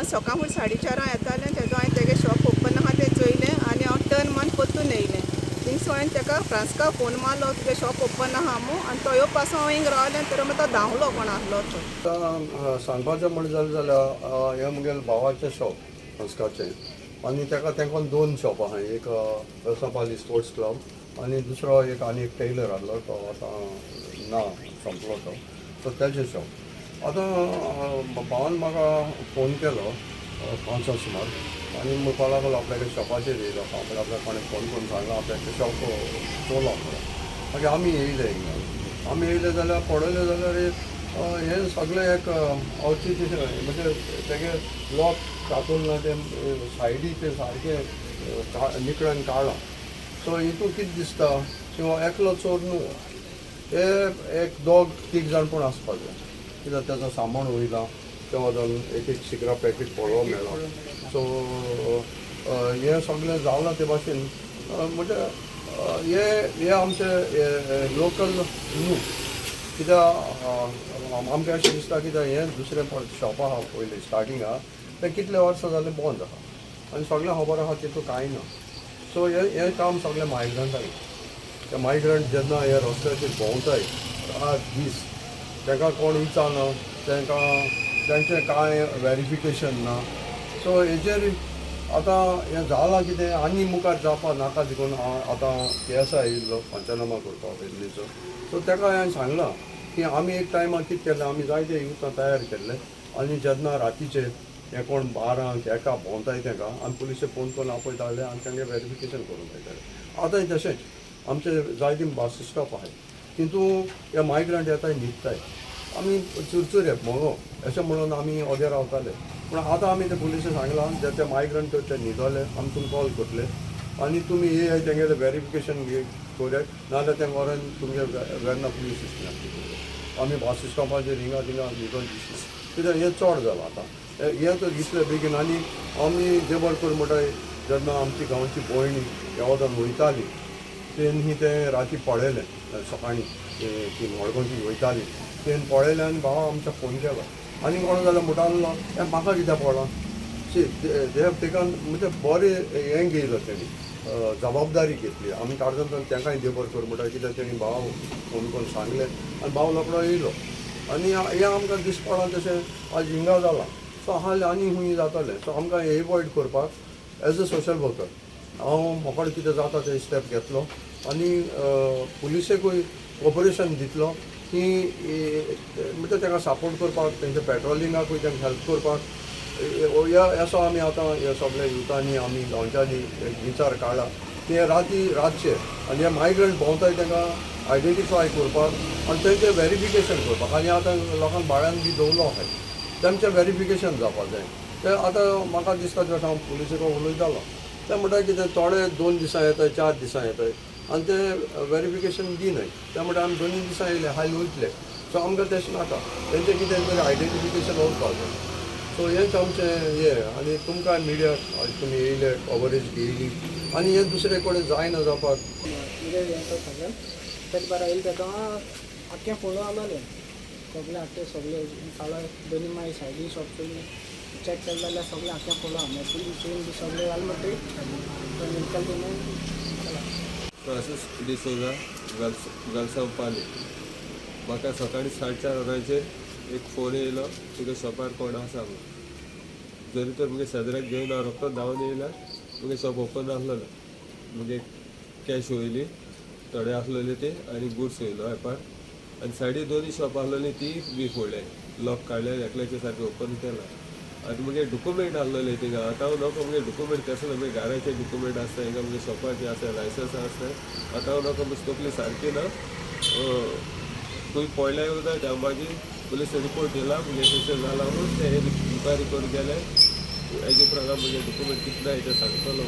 हांव सकाळ फुडें 4:30 येतालें तेदो हांवें तेगे शॉप ओपन आहा तें चोयलें आनी हांव टर्न मारून परतून येयलें. थिंगसून हांवें तेका फ्रांस्का फोन मारलो, तुगे शॉप ओपन आहा मू, आनी तो येवपा पासून हांव हिंग रावलें, तर मागीर तो धांवलो कोण आहलो तो. आतां सांगपाचें म्हणलें जालें जाल्यार हें मुगेलें भावाचें शॉप संस्कारचें आनी तेका तेंकोन दोन शॉप आहा. एक वेलसांव स्पोर्ट्स क्लब आनी दुसरो एक आनी एक टेलर आहलो, तो आतां ना, सोंपलो तो. सो तेजें शॉप. आतां भावान म्हाका फोन केलो 5 सुमार आनी म्हणपाक लागलो आपल्यागे शॉपाचेर येयलो. हांव म्हणल्यार आपल्याक कोणें फोन करून सांगलां आपल्याचे शॉप चोरलां म्हणून. मागीर आमी येयले हिंगा. आमी येयले जाल्यार पळयलें जाल्यार हें सगळें एक अवचीत, म्हणजे तेगे लॉक कातून ना, तें सायडी तें सारकें निकळान काडलां. सो हितून कितें दिसता किंवा एकलो चोर न्हू, हे एक दोग तीग जाण पूण आसपाक जाय, कित्याक तेजो सामान वयला तें वचून एक एक सिगरा पॅकेट पळोवंक मेळ्ळा. सो हें सगळें जालां ते भाशेन, म्हणजे हे हे आमचे लोकल न्हू, कित्याक आमकां अशें दिसता कित्याक हें दुसरें शॉप आहा पयलीं स्टार्टींग आहा तें कितले वर्सां जालें बंद आहा आनी सगळें खबर आहा तितून कांय ना. सो हें हें काम सगळें मायग्रंटांक. ते मायग्रंट जेन्ना हे रस्त्याचेर भोंवताय रात दीस, तांकां कोण विचारना तांकां, तांचें कांय वेरिफिकेशन ना. सो हेजेर आतां हें जालां कितें आनी मुखार जावपा नाका देखून हांव आतां पीएसआय येयल्लो पंचनामा करपाक वेर्लेचो. सो ताका हांवें सांगलां की आमी एक टायमार कितें केलें, आमी जायते युथां तयार केल्ले आनी जेन्ना रातीचे हे कोण 12क 1 भोंवताय तांकां आमी पुलिसे फोन करून आपयताले आनी तांगे वेरिफिकेशन करून लायताले. आतांय तशेंच आमचे जायते बस स्टॉप आहाय, तितून हे मायग्रंट येताय, न्हिदताय, आमी चुरचुरे मगो अशें म्हणून आमी ओगे रावताले. पूण आतां आमी ते पुलिसे सांगलां, जे ते मायग्रंट ते न्हिदले आमी तुमकां कॉल करतले आनी तुमी येयाय, तेंगेलें वेरिफिकेशन करूया, नाजाल्यार तेंका व्हरोन तुमगे वेर्ना पुलीस स्टेशनार. आमी बस स्टॉपाचेर हिंगा थिंगा न्हिदोन दिसना, कित्याक हें चड जालां आतां. हें तर इतलें बेगीन. आनी आमी देबर कर म्हणटाय, जेन्ना आमची गांवची भयणी ह्या वतान वयताली तेणी तें राती पळयलें, सकाळीं ती मडगांवची वयताली तेणी पळयलें आनी भावा आमच्या फोन केलो आनी कोण जाल्यार म्हणटा आहलो हें म्हाका कित्याक पडलां. सी, they have taken, म्हणजे बरें हें घेयलो तेणी, जबाबदारी घेतली. आमी काडटा तांकांय देबर कर म्हणटा, कित्याक तेणी भाव फोन करून सांगलें आनी भाव रोकडो येयलो. आनी हें आमकां दिसपडा तशें आज हिंगा जालां. सो हाल आनी खूंय जातलें. सो आमकां हें एवॉयड करपाक एज अ सोशल वर्कर हांव म्हाका कितें जाता ते स्टेप घेतलो आनी पुलिसेकूय कॉपरेशन दितलो की म्हणजे तांकां सपोर्ट करपाक, तेंच्या पेट्रोलिंगाकूय तांकां हेल्प करपाक. ह्या असो आमी आतां हे सगळे युथांनी आमी गांवच्यांनी एक विचार काडला की हे राती रातचे आनी हे मायग्रंट भोंवताय तांकां आयडेंटिफाय करपाक आनी तेंचें वेरिफिकेशन करपाक. आनी आतां लोकांक भाड्यान बी दवरलो आहाय, तेमचें वेरिफिकेशन जावपाक जाय. तें आतां म्हाका दिसता तें हांव पुलिसे कडेन उलयतालो, ते म्हणटा कितें थोडे 2 दिसां येताय, 4 दिसां येताय आनी ते वेरिफिकेशन दिनाय. ते म्हणटा आमी 2 दिसां येयले, हायल वयतले. सो आमकां तशें नाका, तेंचें कितें तरी आयडेंटिफिकेशन वचपाक जाय. सो हेंच आमचें हें. आनी तुमकां मिडिया तुमी येयले, कवरेज घेयली आनी हें दुसरे कडेन जायना जावपाक. म्हणजे हें तो सगळें तेका बरें येयलें तेदो आख्खें फोंडू आसलोलें सगळें, आख्खें सगळें काळो दोनी मागीर सायडी शॉप चोयली, चॅक केलें जाल्यार सगळें आख्खें फोडू आहा. मागीर पुलीस येवन बी सगळें जालें म्हणटकीर निकाल तेणी केला. फ्रांसीस डिसोजा, वेलसांव पाली. म्हाका सकाळीं 4:30 वरांचेर एक फोन येयलो, तुगे शॉपार कोण आसा म्हणून. जरी तर मुगे शेजऱ्याक घेवन हांव रोखडो धांवन येयला, मुगे शॉप ओपन आसलेलो. मुगे कॅश वयली थोडे आसलेले ते आनी गुड्स वयलो हेपार आनी सायडी दोनी शॉप आसलेली ती बी फोडले, लॉक काडले, एकल्याचे सारकें ओपन केलां. आनी मुगे डॉक्युमेंट आसलेले थिंगा. आतां हांव नको मुगे डॉक्युमेंट कसले, मुगे घराचे डॉक्युमेंट आसता हिंगा, मुगे शॉपाचे आसता, लायसन्स आसता. आतां हांव नको, म्हजी तकली सारकी ना. खंय पडल्यार वता. हांव मागीर पुलीस रिपोर्ट दिला, मुगे तशें जालां म्हणून. ते इन्क्वायरी करून गेले. हेजे उपरांत हांव मुगे डॉक्युमेंट कितें जाय तें सांगतलो.